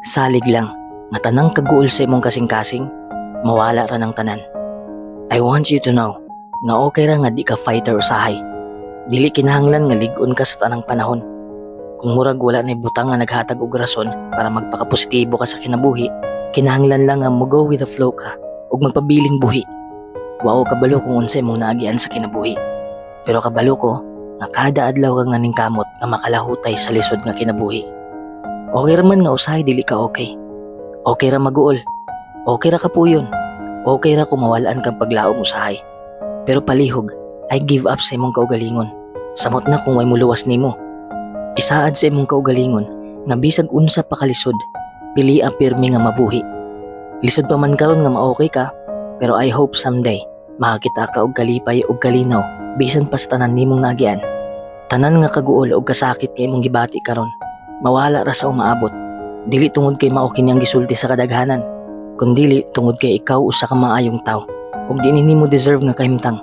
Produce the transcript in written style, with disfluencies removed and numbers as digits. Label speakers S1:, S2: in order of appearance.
S1: Salig lang nga tanang kaguol sa imong kasing-kasing, mawala ra ng tanan. I want you to know nga okay ra nga di ka fighter usahay. Dili kinahanglan nga lig-on ka sa tanang panahon. Kung murag wala na butang nga naghatag og rason para magpakapositibo ka sa kinabuhi, kinahanglan lang nga mo go with the flow ka ug magpabiling buhi. Wa ko kabalo kung unsa imong naagian sa kinabuhi. Pero kabalo ko nga kada adlaw kang naningkamot nga makalahutay sa lisod nga kinabuhi. Okay ra man nga usahay dili ka okay. Okay ra maguol. Okay ra kapuyon. Okay ra kung mawalaan kang paglaom usahay. Pero palihog, ay give up sa imong kaugalingon. Samot na kung way muluwas nimo. Isaad sa imong kaugalingon nga bisag unsa pa kalisod, pili ang pirmi nga mabuhi. Lisod pa man karon nga ma-okay ka, pero I hope someday makakita ka og kalipay ug kalinaw bisan pa sa tanan nimong naagian. Tanan nga kaguol og kasakit kay imong gibati karon, mawala ra sa umaabot. Dili tungod kay mao kini ang gisulti sa kadaghanan, kundili tungod kay ikaw usa ka maayong tawo ug di nimo deserve nga kahimtang.